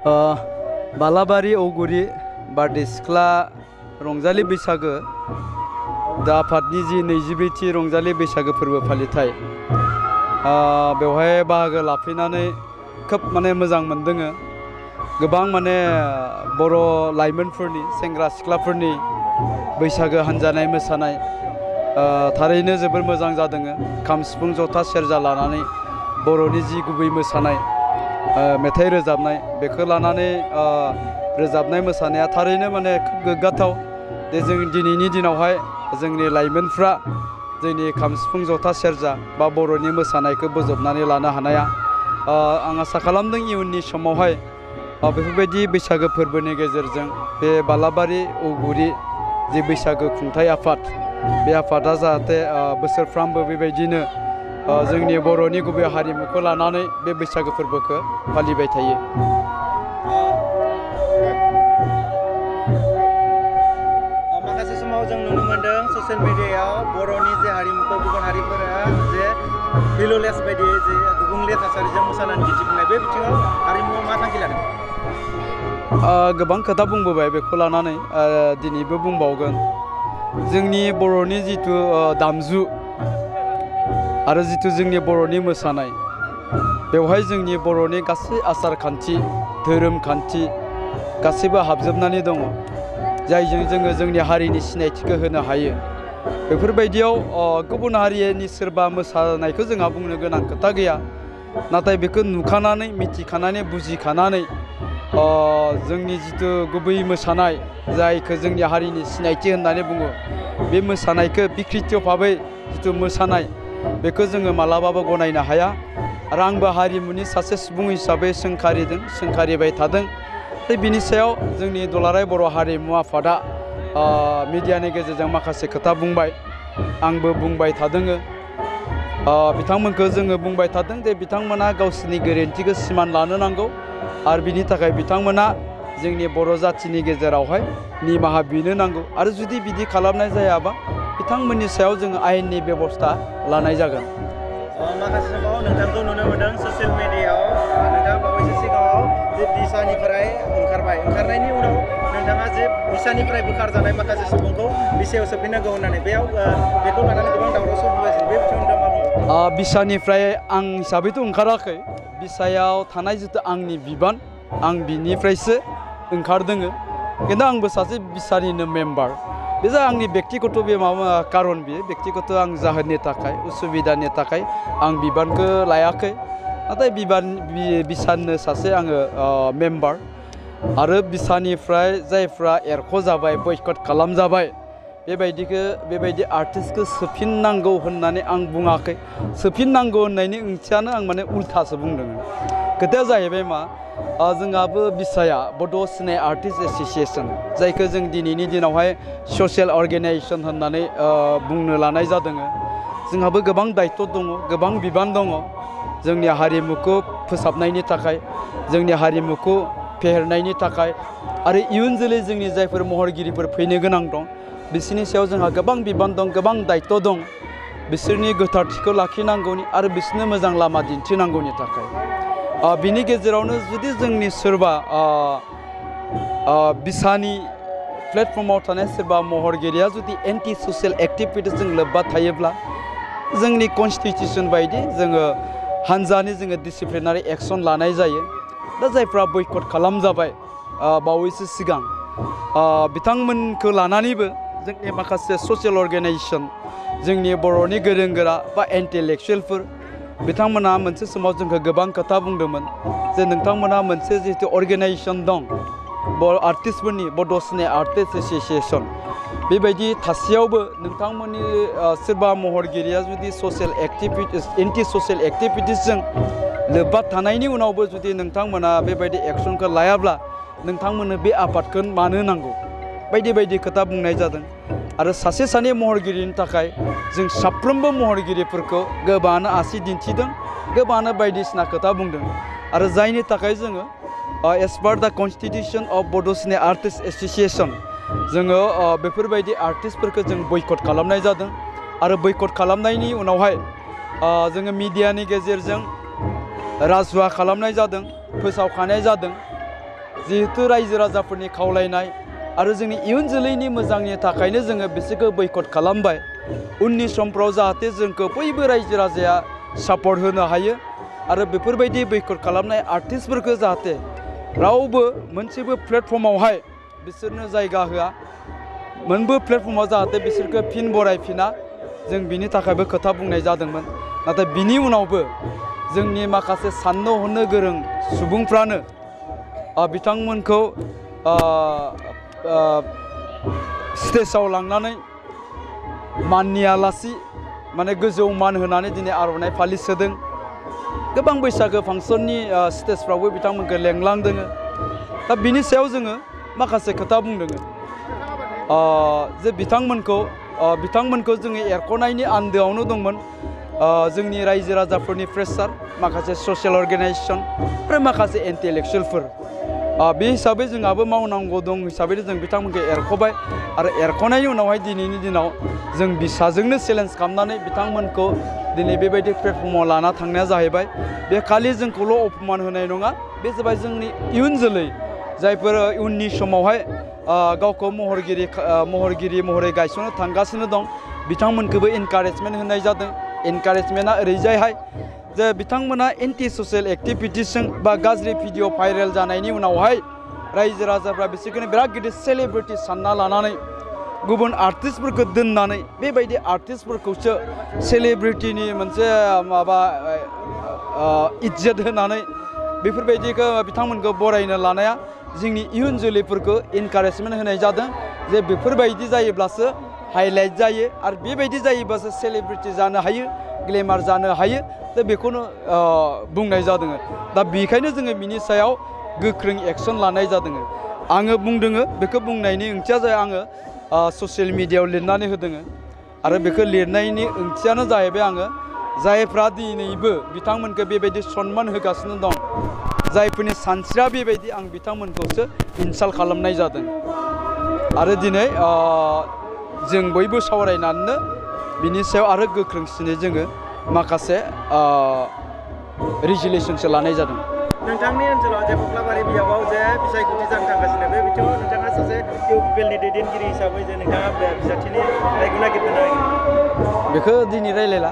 बालाबारि औगुरि बारदै सिख्ला रंजालि बैसागो दा आफादनि जि 22थि रंजालि बैसागो फोरबो फालिथाय बेवहाय बाहागो लाफैनानै खोब माने मोजां मोनदों। गोबां माने बर' लाइमोनफोरनि सेंग्रा सिख्लाफोरनि बैसागो हान्जानाय मोसानाय थारैनो जोबोर मोजां जादों। खाम सिफुं जथा सेरजा लानानै बर'नि जि गुबै मोसानाय मेथाइ रोजाबनाय बेखौ लानानै रोजाबनाय मोसानाया थारैनो माने खोब गोग्गाथाव जे जों दिनैनि दिनावहाय जोंनि लाइमोनफ्रा जोंनि खाम सिफुं जथा सेरजा बा बर'नि मोसानायखौ बोजबनानै लानो हानाया आं आसा खालामदों इयुननि समावहाय बेफोरबायदि बैसागो फोरबोनि गेजेरजों बे बालाबारि औगुरि जि बैसागो खुंथाय आफाद बे आफादा जाहाथे बोसोरफ्रामबो बेबायदिनो जोंनि बर'नि गुबै हारिमुखौ लानानै बे बैसागो फोरबोखौ फालिबाय थायो। माखासे समाव जों नुनो मोनदों ससियेल मिडियायाव बर'नि जे हारिमुखौ गुबुन हारिफोरा जे भिलुलेस बायदि जे गुबुंले थासारिजों मोसानानै दिन्थिफुंनाय बे बिथिङाव हारिमुआ मा थांखि लादों? गोबां खोथा बुंबोबाय बेखौ लानानै दिनैबो बुंबावगोन। जोंनि बर'नि जिथु दामजु आरो जिथु जोंनि बर'नि मोसानाय बेवहाय जोंनि बर'नि गासै आसार खान्थि धोरोम खान्थि गासैबो हाबजोबनानै दङ, जायजों जोङो जोंनि हारिनि सिनायथिखौ होनो हायो। बेफोरबायदियाव गुबुन हारिनि सोरबा मोसानायखौ जोंहा बुंनो गोनां खोथा गैया, नाथाय बेखौ नुखानानै मिथिखानानै बुजिखानानै जोंनि जिथु गुबै मोसानाय जायखौ जोंनि हारिनि सिनायथि होननानै बुङो बे मोसानायखौ बिकृति भाबै जिथु मोसानाय बेखौ जोङो मालाबाबो गनायनो हाया। आरो आंबो हारिमुनि सासे सुबुं हिसाबै सोंखारिबाय थादों। बिनि सायाव जोंनि दुलाराय बर' हारिमु आफादा मिडियानि गेजेरजों माखासे खोथा बुंबाय, आंबो बुंबाय थादों। बिथांमोनखौ जोङो बुंबाय थादों जे बिथांमोना गावसोरनि गोरोन्थिखौ सिमान लानो नांगौ आरो बिनि थाखाय बिथांमोना जोंनि बर' जाथिनि गेजेरावहाय निमाहा बिनो नांगौ। आरो जुदि बिदि खालामनाय जायाबा बिथांमोननि सायाव जोङो आयेननि बेबस्था लानाय जागोन। माखासे समाव नोंथांखौ नुनो मोनदों ससियेल मिडियायाव नोंथाङा बावैसो सिगाङाव जे बिसानिफ्राय ओंखारनायनि उनाव नोंथाङा जे बिसानिफ्राय बोखारजानाय माखासे सुबुंखौ बिसायाव सोफिननांगौ होननानै बेखौ लानानै गोबां दावराव सोमजिगासिनो, बे बिथिङाव नोंथाङा मा बुङो? बिसानिफ्राय आं हिसाबैथ' ओंखाराखै। बिसायाव थानाय जिथु आंनि बिबान आं बिनिफ्रायसो ओंखारदों। खिन्थु आंबो सासे बिसानिनो मेम्बार। बे जा आंनि बेक्तिगत बे माबा कारन बियो बेक्तिगत आं जाहोननि थाखाय उसुबिदानि थाखाय आं बिबानखौ लायाखै। नाथाय बिसाननो सासे आङो मेम्बार आरो बिसानिफ्राय जायफ्रा एरख'जाबाय बयकट खालामजाबाय बेबायदि आर्टिस्टखौ सोफिननांगौ होननानै आं बुङाखै। सोफिननांगौ होननायनि ओंथियानो आं माने उल्थासो बुंदों। खोथाया जाहैबाय मा जोंहाबो बिसाया बड' सिने आर्टिस्ट एस'सिएसन जायखौ जों दिनैनि दिनावहाय ससियेल अर्गेनाइजेसन होननानै बुंनो लानाय जादों। जोंहाबो गोबां दायित्व दङ, गोबां बिबान दङ जोंनि हारिमुखौ फोसाबनायनि थाखाय, जोंनि हारिमुखौ फेहेरनायनि थाखाय आरो इयुन जोलै जोंनि जायफोर महरगिरिफोर फैनो गोनां दं बिसोरनि सायाव जोंहा गोबां बिबान दं, गोबां दायित्व दं बिसोरनि गोथारथिखौ लाखिनांगौनि आरो बिसोरनो मोजां लामा दिन्थिनांगौनि थाखाय। बिनि गेजेरावनो जुदि जोंनि सोरबा बिसानि प्लेटफर्माव थानाय सोरबा महरगिरिया जुदि एन्टि ससियेल एक्टिभिटिसजों लोब्बा थायोब्ला जोंनि कनस्टिटिउसन बायदि जोङो हानजानि जोङो डिसिप्लिनारि एक्सन लानाय जायो। दा जायफ्रा बयकट खालामजाबाय बावैसो सिगां बिथांमोनखौ लानानैबो जोंनि माखासे ससियेल अर्गेनाइजेसन जोंनि बर'नि गोरों गोरा बा इन्टेलेक्सुयेलफोर बिथांमोना मोनसे समाव जोंखौ गोबां खोथा बुंदोंमोन जे नोंथांमोना मोनसे जिहेतु अर्गेनाइजेसन दं आर्टिस्टफोरनि बड' सिने आर्टिस्ट एस'सिएसन, बेबायदि थासेयावबो नोंथांमोननि सोरबा महरगिरिया जुदि एन्टि ससियेल एक्टिभिटिसजों लोब्बा थानायनि उनावबो जुदि नोंथांमोना बेबायदि एक्सनखौ लायाब्ला नोंथांमोननो बे आफादखौ मानो नांगौ बायदि खोथा बुंनाय जादों। आरो सासे सानै महरगिरिनि थाखाय जों साफ्रोमबो महरगिरिफोरखौ गोबाङानो आसि दिन्थिदों, गोबाङानो बायदिसिना खोथा बुंदों आरो जायनि थाखाय जोङो एस पार दा कनस्टिटिउसन अफ बड' सिने आर्टिस्ट एस'सिएसन जोङो बेफोरबायदि आर्टिस्टफोरखौ जों बयकट खालामनाय जादों। आरो बयकट खालामनायनि उनावहाय जोङो मिडियानि गेजेरजों राजुवा खालामनाय जादों, फोसावखानाय जादों जिहेतु रायजो राजाफोरनि खावलायनाय आरो जोंनि इयुन जोलैनि मोजांनि थाखायनो जोङो बिसोरखौ बैकट खालामबाय उननि समफ्राव जाहाथे जोंखौ बयबो रायजो राजाया सापर्ट होनो हायो आरो बेफोरबायदि बैकट खालामनाय आर्टिस्टफोरखौ जाहाथे रावबो मोनसेबो प्लेटफर्मावहाय बिसोरनो जायगा होआ मोनबो प्लेटफर्माव जाहाथे बिसोरखौ फिन बरायफिना जों बिनि थाखायबो खोथा बुंनाय जादोंमोन नाथाय बिनि उनावबो जोंनि माखासे साननो हनो गोरों सुबुंफ्रानो बिथांमोनखौ स्टेजाव लांनानै मानियालासि माने गोजौ मान होनानै दिनै आर'नाइ फालि सोदों गोबां बैसागो फांसननि स्टेजफ्रावबो बिथांमोनखौ लेंलांदों दा बिनि सायाव जोङो माखासे खोथा बुंदों जे बिथांमोनखौ जोङो एरख'नायनि आन्दोआवनो दंमोन जोंनि रायजो राजाफोरनि प्रेसार माखासे ससियेल अर्गानाइजेसन आरो माखासे इन्टेलेक्सुयेलफोर बे हिसाबै जोंहाबो मावनांगौ दं हिसाबै जों बिथांमोनखौ एरख'बाय आरो एरख'नायनि उनावहाय दिनैनि दिनाव जों बिसाजोंनो चेलेन्ज खालामनानै बिथांमोनखौ दिनै बेबायदि प्लेटफर्माव लाना थांनाया जाहैबाय बे खालि जोंखौल' अपमान होनाय नङा बे जाबाय जोंनि इयुन जोलै जायफोर उननि समावहाय गावखौ महरगिरि महरै गायसननो थांगासिनो दं बिथांमोनखौबो इनकारेजमेन्ट होनाय जादों इनकारेजमेन्टआ ओरैजायहाय जे बिथांमोना एन्टि ससियेल एक्टिभिटिसजों बा गाज्रि भिडिअ भाइरेल जानायनि उनावहाय रायजो राजाफ्रा बिसोरखौनो बिराद गिदिर सेलिब्रिटि सानना लानानै गुबुन आर्टिस्टफोरखौ दोननानै बेबायदि आर्टिस्टफोरखौसो सेलिब्रिटिनि मोनसे माबा इज्जत होनानै बेफोरबायदिखौ बिथांमोनखौ बरायनो लानाया जोंनि इयुन जोलैफोरखौ इनकारेजमेन्ट होनाय जादों जे बेफोरबायदि जायोब्लासो हाइलाइट जायो आरो बेबायदि जायोब्लासो सेलिब्रिटि जानो हायो ग्लेमार जानो हायो दा बेखौनो बुंनाय जादों दा बेखायनो जोङो बिनि सायाव गोख्रों एक्सन लानाय जादों आङो बुंदों बेखौ बुंनायनि ओंथिया जाय आङो ससियेल मिडियायाव लिरनानै होदों आरो बेखौ लिरनायनि ओंथियानो जाहैबाय आङो जायफ्रा दिनैबो बिथांमोनखौ बेबायदि सनमान होगासिनो दं जायफोरनि सानस्रिया बेबायदि आं बिथांमोनखौसो इनसाल्ट खालामनाय जादों आरो दिनै जों बयबो सावरायनानैनो बिनि सायाव आरो गोख्रोंसिनै जोङो माखासे रिजुलेसनसो लानाय जादों नोंथांनि ओनसोलाव जे कक्लाबारि बियाबाव जे बिसायख'थि जानो थांगासिनो बे बिथिङाव नोंथाङा सासे इउपिपिएलनि दैदेनगिरि हिसाबै जे नोंथाङा बिजाथिनि रायखौ नागिरदों बेखौ दिनै रायलायला